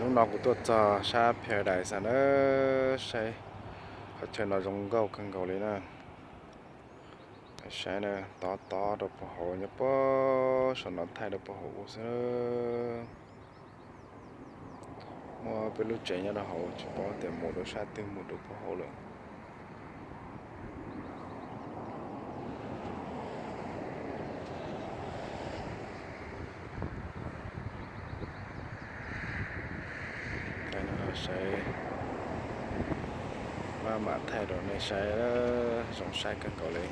Hnub no kuv tuaj txog sab Paradise na, saib qhov chaw no zoo nkauj kawg nkaus li na. Saib na, tob tob rau puag hauv nyob puag saum no thaij rau puag hauv ub xwb. Muaj peb lub tsev nyob rau hauv, tsis paub tias mus rau sab twg mus rau puag hauv lawm. Saib, maj mam thaij rau nej saib, zoo saib kawg nkaus li.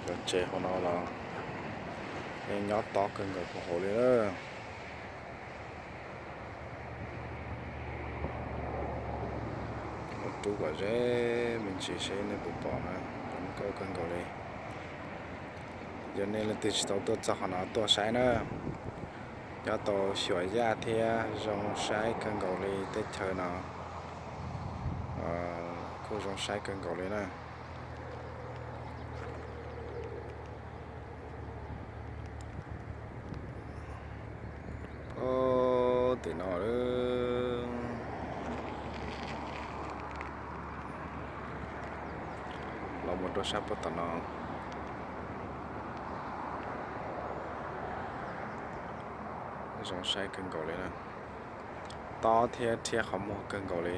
Cov tsev hauv no los yeej nyob tob kawg nkaus puag hauv li na. Muaj rub kom ze me ntsis seb nej puas pom na, zoo nkauj kawg nkaus li. Yog nej leej twg tsis tau tuaj txog qhov no tuaj saib na, nyob tau xyuas yaj thiab zoo saib kawg nkaus li teb chaws no, kuj zoo saib kawg nkaus li na. Tim no los mus rau sab puag tom no, zoo saib kawg nkaus li na. Tob thiab rhiab qhov muag kawg nkaus li.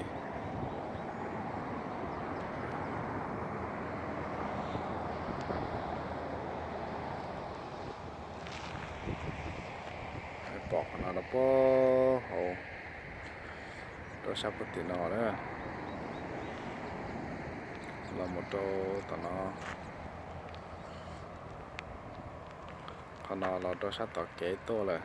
Pom qhov no rau puag hauv, rau sab puag tim no na, los mus rau tom no. Qhov no los rau sab tom kev tuaj lawm.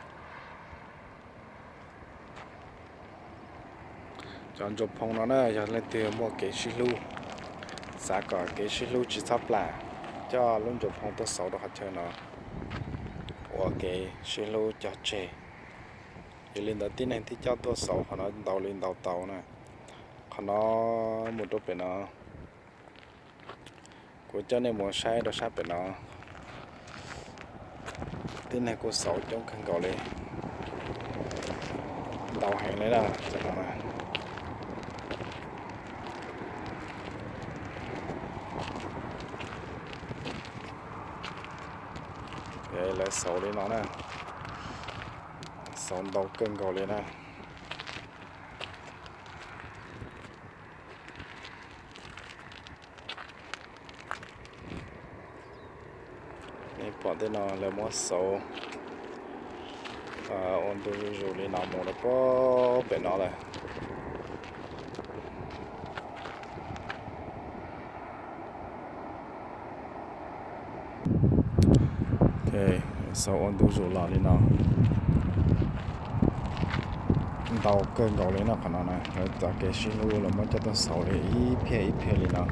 Cov ntsuas phoo no na, yog leej twg muaj kev sib hlub, xav kom kev sib hlub tsis txhob plam, coj lub ntsuas phoo tuaj xauv rau qhov chaw no ua kev sib hlub cog tseg. Yog li ntawd tib neeg thiaj coj tuaj xauv qhov no ntau li ntau tau na. Qhov no mus rau pem no, kuv coj nej mus saib rau sab pem no. Tib neeg kuj xauv coob kawg nkaus li, ntau heev li na. Lawv xauv li no na, xauv ntau kawg nkaus li na. Nej pom tej no lawv muab xauv ua ntu zuj zus li no mus rau puag pem no lawm. Xauv ua ntu zus los li no, ntau kawg nkaus li no. Qhov no na lawv txoj kev sib hlub lawv muab coj tuaj xauv li ib phiaj ib phiaj li no.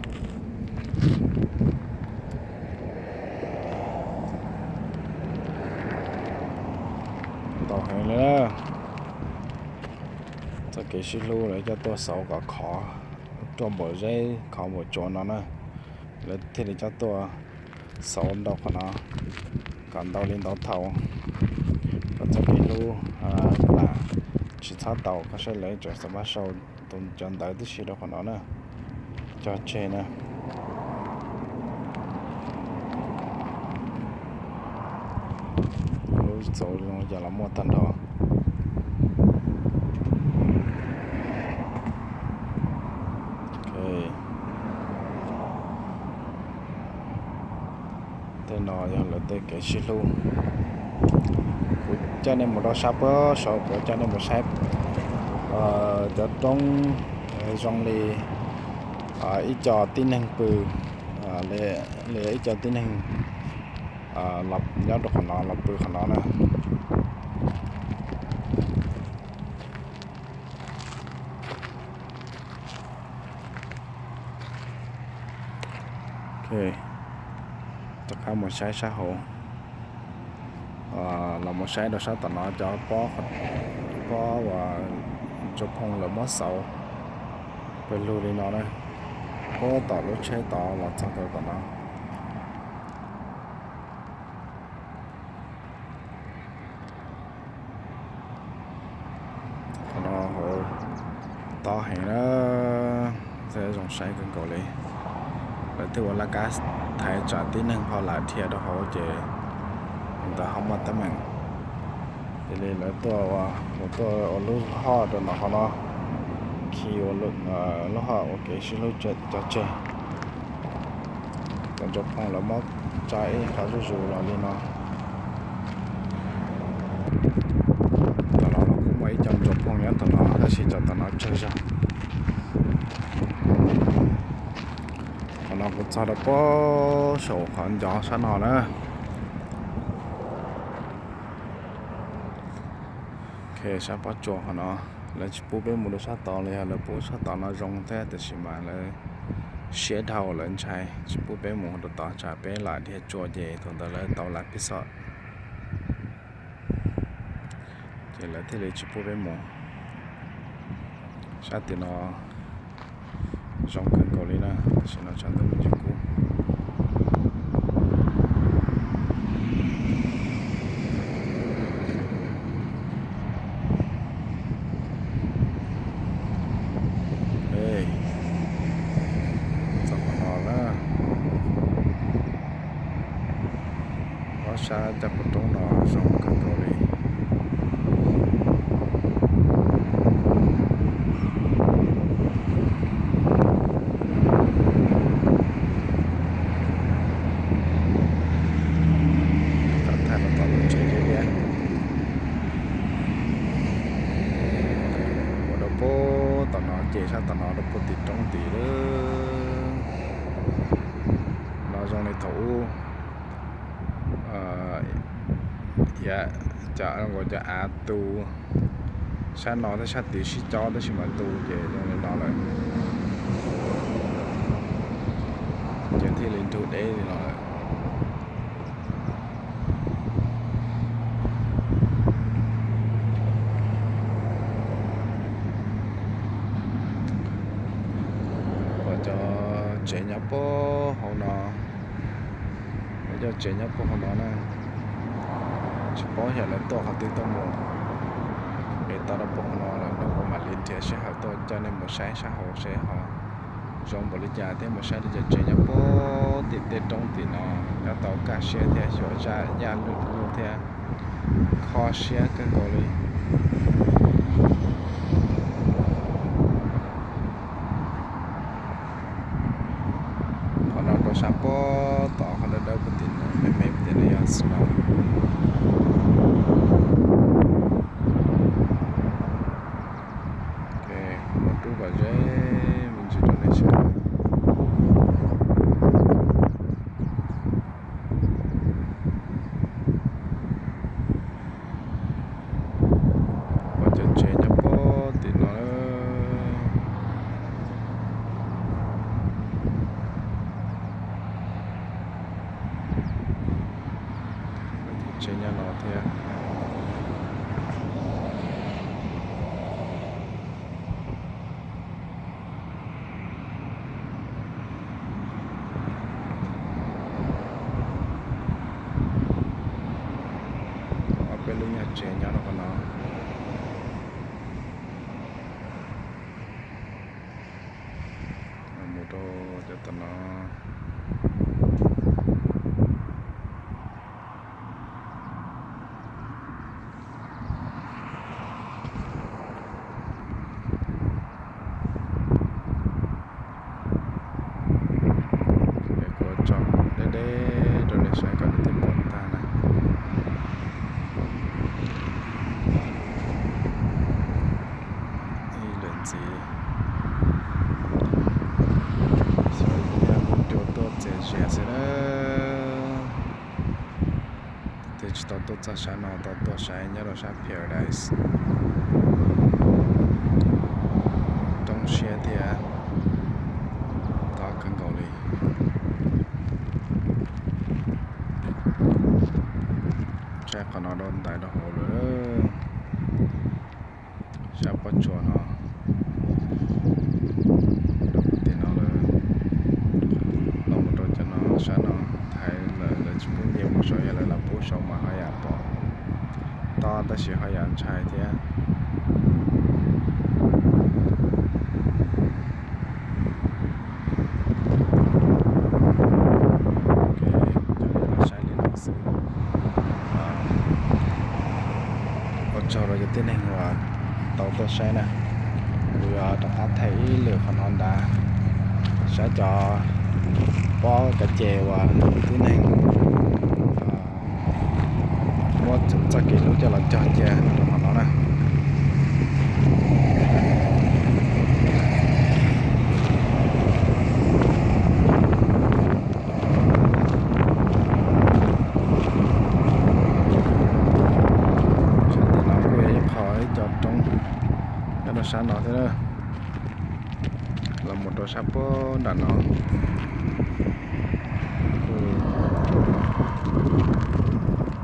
Ntau heev li na. Txoj kev sib hlub lawv coj tuaj xauv kom khov ruaj npaum zeb khov npaum tsua no na, lawv thiaj li coj tuaj xauv ntau qhov no kom ntau li ntau thaum. Kom txoj kev hlub plam tsis txhob tau. Koj saib lawv tseem xauv pab sau tus cov ntawv tib si rau qhov no na, cog tseg na. Lub xauv zoo cas los muaj tag nrho. Tej no yog lawv tej kev sib hlub. Kuv coj nej mus rau sab puag saud, kuv coj nej mus saib cov roob zoo li ib co tib neeg pw, li ib co tib neeg nyob rau qhov no los pw qhov no na. Rov qab mus saib sab hauv, los mus saib rau sab tom no cov pob uas ntsuas phoo lawv muab xauv pawg lug li no na. Puag tom lub tsheb tod los txog rau tom no. Qhov no hauv tob heev na, zoo saib kawg nkaus li. Lawv twb ua laj kab thaiv tsam tib neeg ho lam dhia rau hauv ces ntawd ho muaj teeb meem. Cia li lawv tuaj ua, tuaj ua lub hoj rau no qhov no, khi lub hoj ua kev sib hlub cog tseg. Cov ntsuas phooj lawv muab tsa ib qho zuj zus los li no. Tom no los kuj muaj ib co ntsuas phooj nyob tom no tab sis cov tom no tsawg zog. Qhov no kuv txog rau puag saum qhov ncov sab no na. Sab pob tsuas qhov no, lawv tsis pub peb mus rau sab tod los yog lawv pub sab tod no zoo thiab, tiam sis mas lawv siab dhau lawv ntshai tsis pub peb mus rau tod, tsam peb lam dhia tsua ces thaum ntawd lawv tau lav pij xom. Ces lawv thiaj li tsis pub peb mus. Sab tim no zoo kawg nkaus li na, tam sim no tshav ntuj me ntsis kub. Txog qhov no na. Ob sab caj qaum roob no zoo kawg nkaus li. Thaij los tom lub tsev liab liab. Ua rau puag tom no ces sab tom no rau puag tim roob tid lawm. No zoo li thaum ub, cov, cov av tu sab no thiab sab tid sib cob tab sis mas tu ces zoo li no lawm. Ces thiaj li nrug deb li no lawm. Pom cov tsev nyob puag hauv no, cov tsev nyob puag hauv no na, tsis paub xyov lawv tuaj qhov twg tuaj mus. Es tau rau puag hauv no lawm, hnub no mam li nrhiav sij hawm tuaj coj nej mus saib sab hauv seb ho zoo npaum li cas thiab mus saib li cov tsev nyob puag tim tej roob tim no, nyob tau kaj siab thiab xyuam zaj yaj lwj thiab kho siab kawg nkaus li. Qhov no rau sab puag tom qhov dawb dawb puag tim no, me me puag tim no yog snow. Mus rub kom ze me ntsis rau nej saib. Pom cov tsev nyob puag tim no. Tsev nyob no thiab. Ob peb lub nyuag tsev nyob rau qhov no. Mus rau cov tom no. Es kuv tso deb deb rau nej saib kom nej thiaj pom tag na. Ib lwm ntxiv, xyov yog kuv cua tuaj txias zias xwb na. Thiaj tsis tau tuaj txog sab no, tau tuaj saib nyob rau sab Paradise. Roob siab thiab tob kawg nkaus li. Saib qhov no rau ntais rau hauv lawm. Sab pob tsuas no, rau tim no lawm. Saum mas ho yam pom tob tab sis ho yam ntshai thiab. Saib li no xwb. Ua tsaug rau cov tib neeg uas tau tuaj saib na. Kuv yuav rov qab thaij ib lwm qhov no nrad, saib cov pob kav ces uas tib neeg muab txoj kev hlub coj los cog cia rau qhov no na. Sab tim no kuj yog ib qho ib co roob nyob rau sab no thiab na. Los mus rau sab puag nram no kuj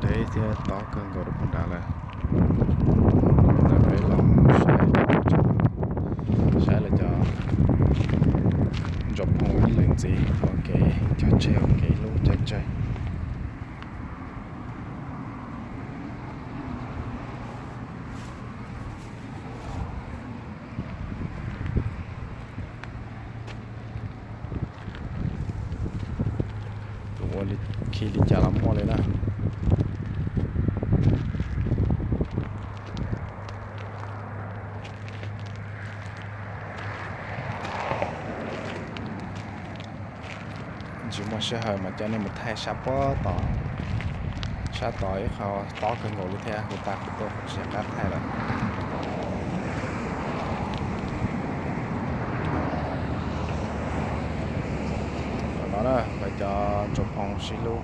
deb thiab tob kawg nkaus rau puag nrad lawm. Ntawm peb los saib, saib lawv cov ntsuas phoom ib lwm ntxiv ua kev cog tseg, ua kev hlub cog tseg. Tus ua khi li cas los muaj li na. Tsis muaj sij hawm mas coj nej mus thaij sab puag tod, sab tod ib qho tob kawg nkaus li thiab, kuv tas kuv tuaj kuv tsis nco qab thaij lawm. Qhov no na, lawv cov ntsuas phoom sib hlub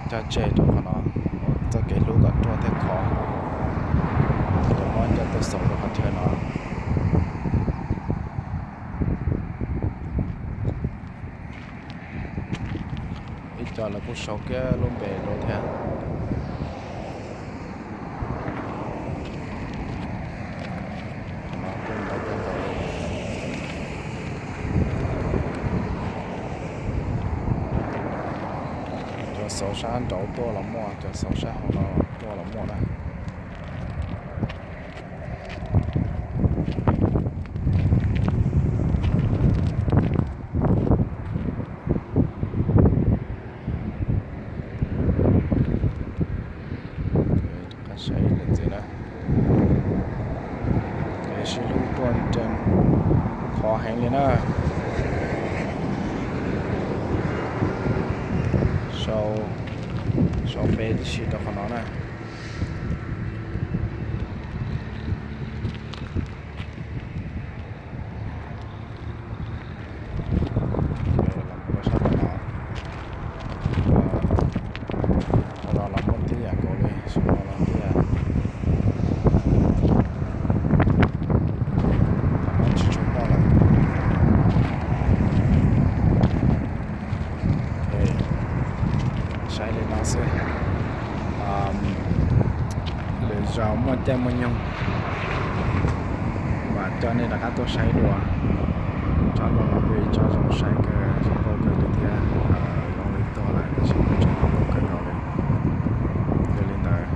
cog tseg rau qhov no, ua txoj kev hlub kom ruaj thiab khov. Lawv muab coj tuaj xaus rau qhov chaw no. Ib co lawv kuj sau kiag lub npe rau thiab. Qhov no kuj ntau kawg nkaus li. Cov xauv sab nraud tuaj los muaj, cov xauv sab hauv no tuaj los muaj na. Qab saib ib lwm ntxiv na. Kev sib hlub ruaj nrees khov heev li na. Sau, sau npe tib si rau qhov no na. Los mus rau sab tom no, qhov no los muaj tib yam nkaus li, sab no los tib yam. Tsis tshua pom lawm. Saib li no xwb. Lwm zaus muaj caij muaj nyoog mam coj nej rov qab tuaj saib dua. Tsob ntoo no kuj yog tsob zoo saib kawg, zoo nkauj kawg li thiab. Zoo li tuag lawm tab sis kuj tseem zoo nkauj kawg nkaus li. Yog li ntawd,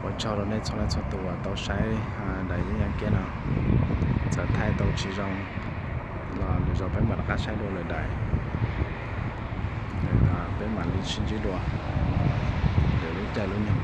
ua tsaug rau nej txhua leej txhua tus uas tau saib daim yeeb yaj kiab no. Txawm thaij tau tsis zoo los lwm zaus peb mam rov qab saib dua lwm daim. Peb mam li sib ntsib dua lwm lub caij lub nyoog.